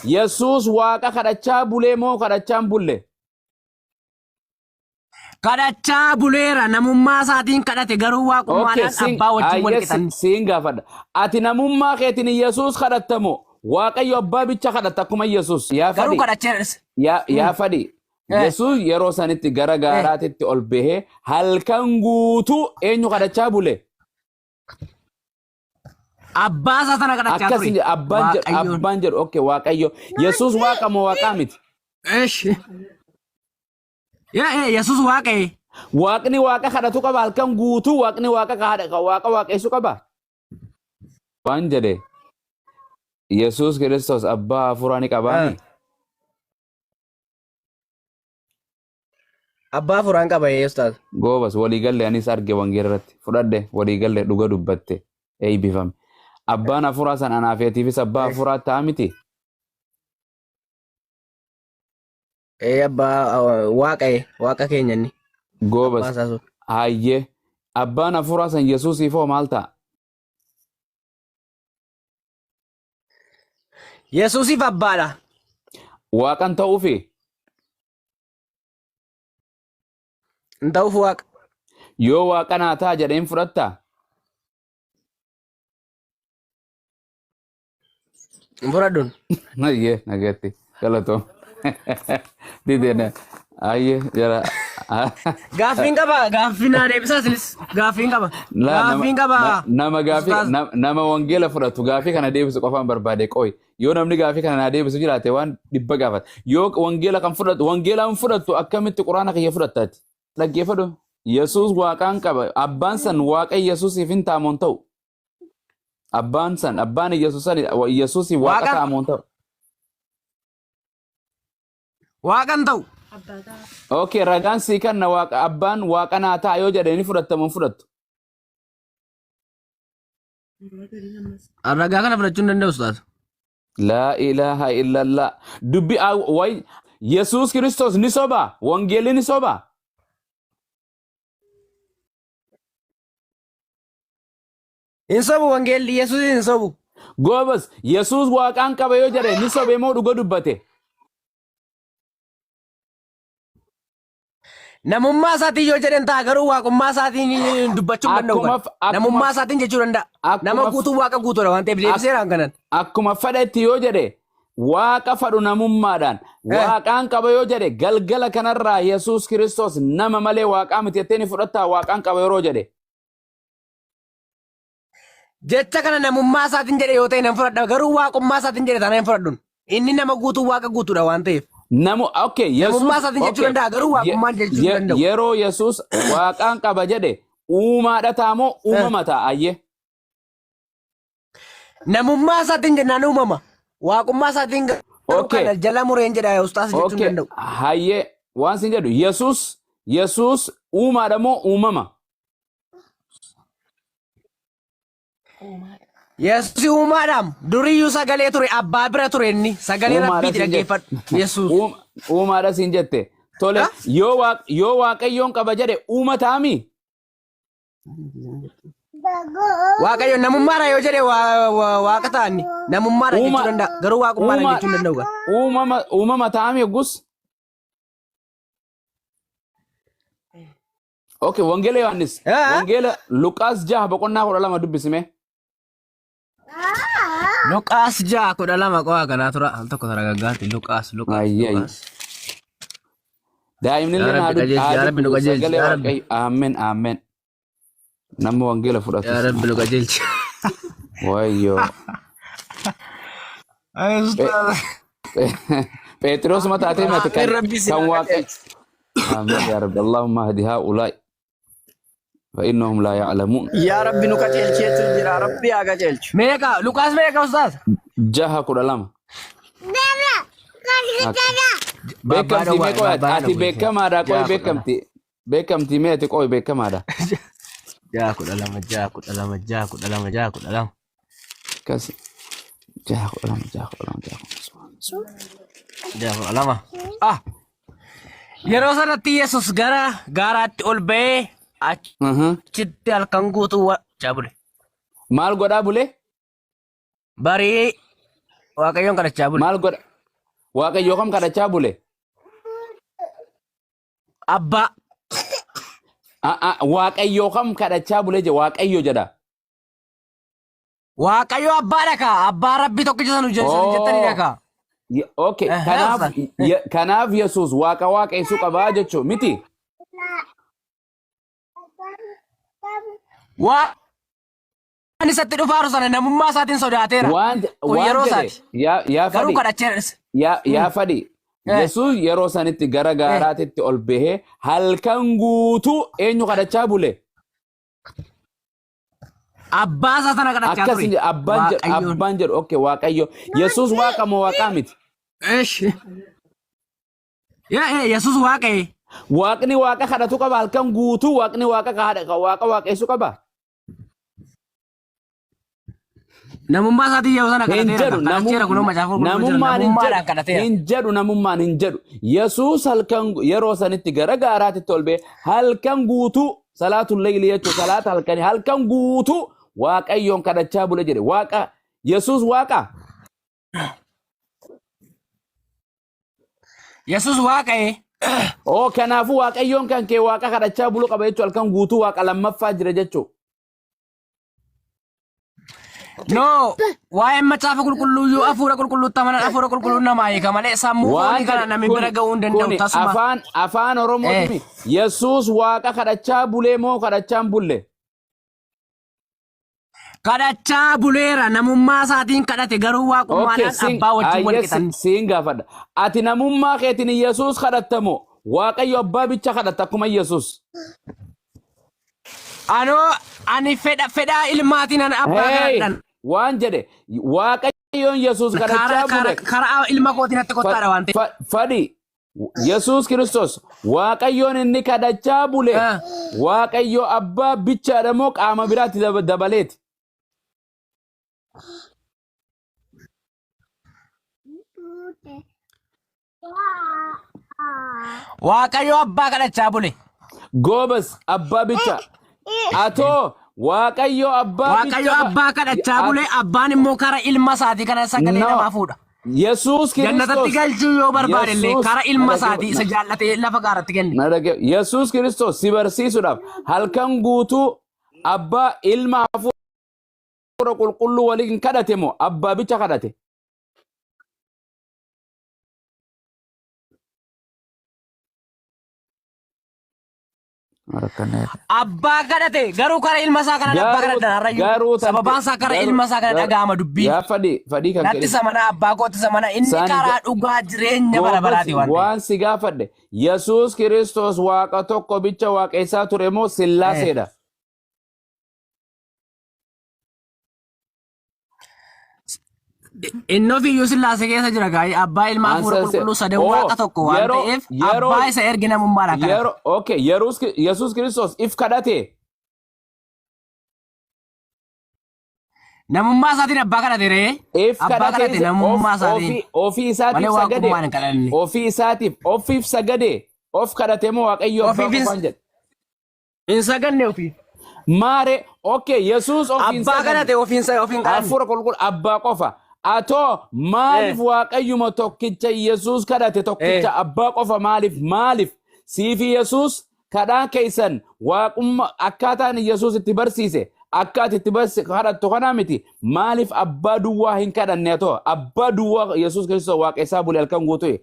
Yesuus waaqa kadhachaa bulee moo kadhachaa hin bulle? Kadhachaa buleera namummaa isaatiin kadhate garuu Okay, waaqummaadhaan siin abbaa wajjin wal ayyee qixan. siin gaafadha. Ati namummaa keetiin Yesuus kadhatta moo Waaqayyo abbaa bicha kadhatta akkuma Yesuus? Yaa Garuu fadhi, kadhacheera. yaa fadhi. Yesuus yeroo sanitti gara gaaraatitti ol bahee halkan guutuu eenyu kadhachaa bule? Abbaa isaa sana kadhachaa Akkas ture. abbaan jedhu Waaqayyoon. abbaan jedhu okay Waaqayyo. Yesuus waaqa moo waaqaa miti? Eesh. Yaa Yesuus waaqaye. Waaqni waaqa kadhatu qaba halkan guutuu waaqni waaqa kadha waaqa waaqessu qaba. Waan jedhe Yesuus Kiristoos abbaa hafuuraa ni qabaami. Abbaa hafuuraan qaba ee ustaaz. Goobas walii galle anis arge wangeela irratti fudhadhe walii galle dhuga dubbatte eebbifame. Abbaan hafuuraa san anaaf atiifis abbaa hafuuraa ta'a miti. Ee abbaa waaqa ee waaqa keenya inni. Abbaan Goobas isaa sun. hayyee abbaan hafuuraa san Yesuusiif hoo maal ta'a? Yesuusiif abbaadha. Waaqan ta'uufi Hin ta'uuf waaqa. yoo waaqa naa ta'a jedheen fudhattaa? Hin fudhadhuun. Ayyee nagatti galatoom. Didee ayyee jara. Gaaffiin qaba. Gaaffii naa deebisaa isinis. Gaaffiin qaba. Laa nama Gaaffiin qaba. nama gaafii Ustaaz. nama wangeela fudhatu gaafii kana deebisu qofaan barbaade qoy. Yoo namni gaafii kana naa deebisu jiraate waan dhibba gaafata. Yoo wangeela kan fudhatu wangeela hin fudhattu akkamitti quraana kiyya fudhattaati? Dhaggeeffadhu. Yesuus waaqaan qaba. Abbaan san waaqa Yesuusiif hin taamoon ta'u. Abbaan san abbaan Yesuus san Yesuusiif waaqa Waaqa taamoon ta'u. waaqan ta'u. Okay, ragaan sii kanna waaqa abbaan waaqa naa ta'a yoo jedhe ni fudhatta moo hin fudhattu? Ragaa kana fudhachuu hin danda'u ustaaz. Laa ilaaha illallah. Dubbi way Yesuus Kiristoos ni soba, wangeelli ni soba. Hin sobu wangeelli Yesuus hin sobu. Goobas Yesuus waaqaan qaba yoo jedhe ni sobe moo dhuga dubbate? Namummaa isaatiin yoo jedhan ta'a garuu waaqummaa isaatiin dubbachuu hin danda'u. Akkuma kana. Namummaa akkuma isaatiin jechuu danda'a. Nama akkuma guutuu waaqa guutuudha waan ta'eef deebiseera kanan. Akkuma fedhetti yoo jedhe waaqa fadhu namummaadhaan waaqaan qaba yoo jedhe galgala kanarraa Yesuus Kiristoos nama malee waaqaa miti jettee ni fudhattaa waaqaan qaba yeroo jedhe. Jecha kana namummaa isaatiin jedhe yoo ta'e nan fudhadha garuu waaqummaa isaatiin jedhe taanaan hin fudhadhun. Inni nama guutuu waaqa guutuudha waan ta'eef. Namu okay Yesuus Namummaa isaatiin jechuu okay danda'a garuu waaqummaan jechuu hin danda'u. Yeroo Yesuus waaqaan qaba jedhe uumaadha ta'a moo uumama ta'a ayyee. Namummaa isaatiin jennaan uumama. Waaqummaa isaatiin garuu kana jala mureen jedha ustaas jechuu hin danda'u. Hayyee waan sin jedhu Yesuus uumaadha moo uumama? Yesuus uumaadhaam duriyyuu sagalee ture abbaa bira ture inni sagalee Uumaadha rabbiiti siin jette. dhaggeeffadhu Yesuus. Uumaadha siin jette. Tole Ha? yoo waaqayyoon qaba jedhe uuma ta'ami? Waaqayyo namummaadha yoo jedhe waaqa ta'anni namummaadha Uuma jechuu danda'a garuu waaqummaadha uuma jechuu hin danda'u. gaa. uumama ta'ami yoggus? Okay, Wangeela Yohaannis. Wangeela Luqaas 6 boqonnaa 12 dubbisime. Luqaas 6:12 qo'aa kanaa tura al tokko taragaggaatti Luqaas Luqaas Ayyee ayyee. Luqaas. Daa'imni Yaa illee Rabbi qajeelchi haa yaa Rabbi nu dubbisu qajeelchi sagalee yaa Rabbi Waaqayyo. Ameen ameen. Nama wangeela yaa fudhatus. Rabbi nu qajeelchi. Wayyoo. Ay, ustaaz. Pheexiroos mataatee mati Amiin kan Rabbi si kan haa waaqa. qajeelchu. Ameen yaa Rabbi. Allahumma hadi haa'ulaa'i. Fa innahum laa ya'lamuun. Yaa Rabbi nu qajeelchi jechuun jira. Rabbi haa qajeelchu. Meeqa Luqaas meeqa ustaaz? 6:12. Akka. Babbaa Beekamtii dhowwaa mee qoy babbaa ati dhowwaa beekamaadha qoy 6:12. beekamtii beekamtii mee ati qoy beekamaadha. 6:12 6:12 6:12 6:12. Akkas 6:12 6:12 6:12. 6:12. Ah yeroo sanatti Yesus gara gaaraatti ol ba'ee achitti halkan guutuu wacaa bule. Maal godhaa bule? Barii Waaqayyoon kadhachaa bule. Maal godha? Waaqayyoo kam kadhachaa bule? Abbaa. Ah, ah, Waaqayyoo kam kadhachaa bule je Waaqayyo jedha. Waaqayyo abbaadha kaa. Abbaa Rabbii tokkicha sanu jettanidha Oh. kaa. Okay, kanaaf kanaaf Yesuus waaqa waaqessuu qabaa jechuu miti. Waan isatti dhufaaru sana namummaa isaatiin sodaateera. Waan Kun waan yeroo jedhe isaati. yaa yaa Garuu fadhi kadhacheera. yaa yaa fadhi Yesuus yeroo sanitti gara gaaraatitti ol bahee halkan guutuu eenyu kadhachaa bule? Abbaa isaa sana kadhachaa Akkas ture. abbaan jedhu Waaqayyoon. abbaan jedhu okay Waaqayyo Yesuus waaqa moo waaqaa miti? Eesh. Yaa Yesuus waaqaye. Waaqni waaqa kadhatu qaba halkan guutuu waaqni waaqa waaqa waaqessuu qaba. Namummaa isaatiin yeroo sana Hin kadhateera. jedhu Kadhacheera kunoo macaafa qulqulluu jira. namummaan hin Namummaadhaan jedhu kadhateera. hin jedhu namummaan hin jedhu Yesuus halkan yeroo sanitti gara gaaraatitti ol ba'e halkan guutuu salaatul layli jechuun salaata halkanii halkan guutuu Waaqayyoon kadhachaa bule jedhe waaqa Yesuus waaqa Yesuus waaqaye. oo kanaafuu Waaqayyoon kan kee waaqa kadhachaa bulu qaba jechuun halkan guutuu waaqa lammaffaa jira jechuun. No, waa'een macaafa qulqulluu yoo hafuura qulqulluutti amanan hafuura qulqulluun namaa hiika malee sammuu foonii kana namni bira ga'uu hin danda'u kuni tasuma. afaan afaan Oromooti Yesuus waaqa kadhachaa bulee moo kadhachaa hin bulle? Kadhachaa buleera namummaa isaatiin kadhate garuu Okay, waaqummaadhaan siin abbaa wajjin wal ayyee qixan. siin gaafadha. Ati namummaa keetiin Yesuus kadhattamoo Waaqayyo abbaa bicha kadhatta akkuma Yesuus? Anoo ani fedha fedhaa ilmaatiin ani abbaa Hey, kadhadhan. waan jedhe Waaqayyoon Yesuus Karaa kadhachaa karaa bule. karaa ilma kootiin natti kottaadha waan ta'eef. Fadhi Yesuus Kiristoos Waaqayyoon inni kadhachaa bule Waaqayyo abbaa bichaadha moo qaama biraatti dabaleeti? Waaqayyo abbaa kadhachaa bule. Goobas abbaa bicha. Atoo Waaqayyo abbaa Waaqayyo bicha. abbaa kadhachaa bule abbaan immoo karaa ilma isaatii kana sagalee No. namaa fuudha. Yesuus Jannatatti Kiristoos. galchuu yoo barbaade illee Yesuus karaa ilma na isaatii isa dhagge- jaallatee lafa gaaratti kenne. na dhagge- Yesuus Kiristoos si barsiisuudhaaf halkan guutuu abbaa ilma hafuura qulqulluu waliin kadhate moo abbaa bicha kadhate? Abbaa kadhate garuu karaa ilma isaa kanaan abbaa Garuu kadhadhan har'ayyuu. garuu tante Sababaan isaa karaa garuu ilma isaa kana garuu dhaga'ama dubbiin. yaa fadhi fadhii kan Natti kedhi samana abbaa kootti samana inni saan karaa dhugaa jireenya bara goobas baraati waan ta'eef. waan si gaafadhe Yesuus Kiristoos waaqa tokko bicha waaqessaa ture moo sillaaseedha? Inni ofiiyyuu sillaasee keessa jira gaa'ee abbaa ilma hafuura Answer qulqulluu sadan oh waaqa tokko waan yeroo ta'eef yeroo abbaa isa erge namummaadhaan kadhate. yeroo okay Yesuus Kiristoos if kadhate Namummaa isaatiin abbaa kadhate ree if abbaa kadhate kadhate namummaa isaatiin ofii ofii malee isaatiif sagade waaqummaan hin kadhanne. ofii isaatiif ofiif sagade of kadhate moo Waaqayyo abbaa Ofiif qofaan jedhe hin saganne ofiif. maare okay Yesuus ofiin Abbaa saganne kadhate ofiin ofiin kadhanne. hafuura qulqulluu abbaa qofa atoo maaliif Waaqayyuma tokkicha Yesuus kadhate tokkicha abbaa qofa maaliif maaliif siifi Yesuus kadhaa keessan waaqumma akkaataan Yesuus itti barsiise akka ati itti kadhattu kanaa miti maaliif abbaa duwwaa hin kadhanne atoo abbaa duwwaa Yesuus Kiristoos waaqessaa bule halkan guutuu